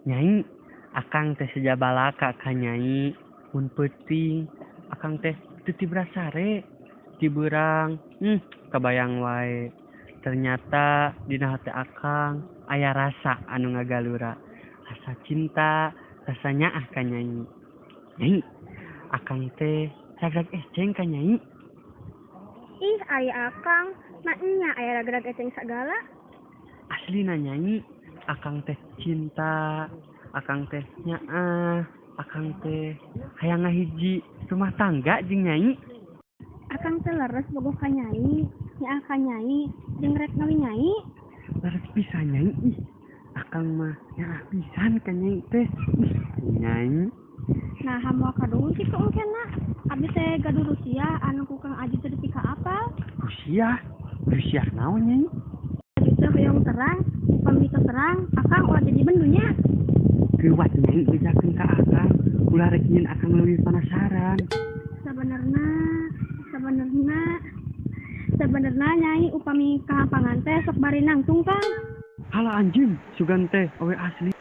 Nyai, akang teh seja balaka ka Nyai. Mun peuting akang teh teu tibra sare, ti beurang kabayang wae. Ternyata dina hate akang aya rasa anu ngagalura, rasa cinta, rasa nyaah ka Nyai. Nyai, akang teh ragrag eceng ka Nyai. Ih, ari akang, nya aya ragrag eceng sagala. Aslina, Nyai, akang teh cinta, akang teh nyaah, akang teh hayang ngahiji rumah tangga jeung Nyai. Akang teh leres bogoh ka Nyai, nyaah ka Nyai, jeung rek ngawin Nyai? Leres pisan, Nyai. Ih, akang mah nyaah pisan ka Nyai teh. Ih, Nyai. Nah, moal kadungun kitu engkena. Abdi teh gaduh rusiah anu ku Kang Aji teu dipikaapal. Rusiah? Rusiah naon, Nyai? Abdi teh hoyong terang, upami teu terang, akang ulah jadi bendu nya. Geuwat, Nyai, bejakeun ka akang, ulah rek nyieun akang leuwih penasaran. Sabenerna Nyai upami kahampangan teh sok bari nangtung, Kang. Halah anjing, sugan teh awewe asli.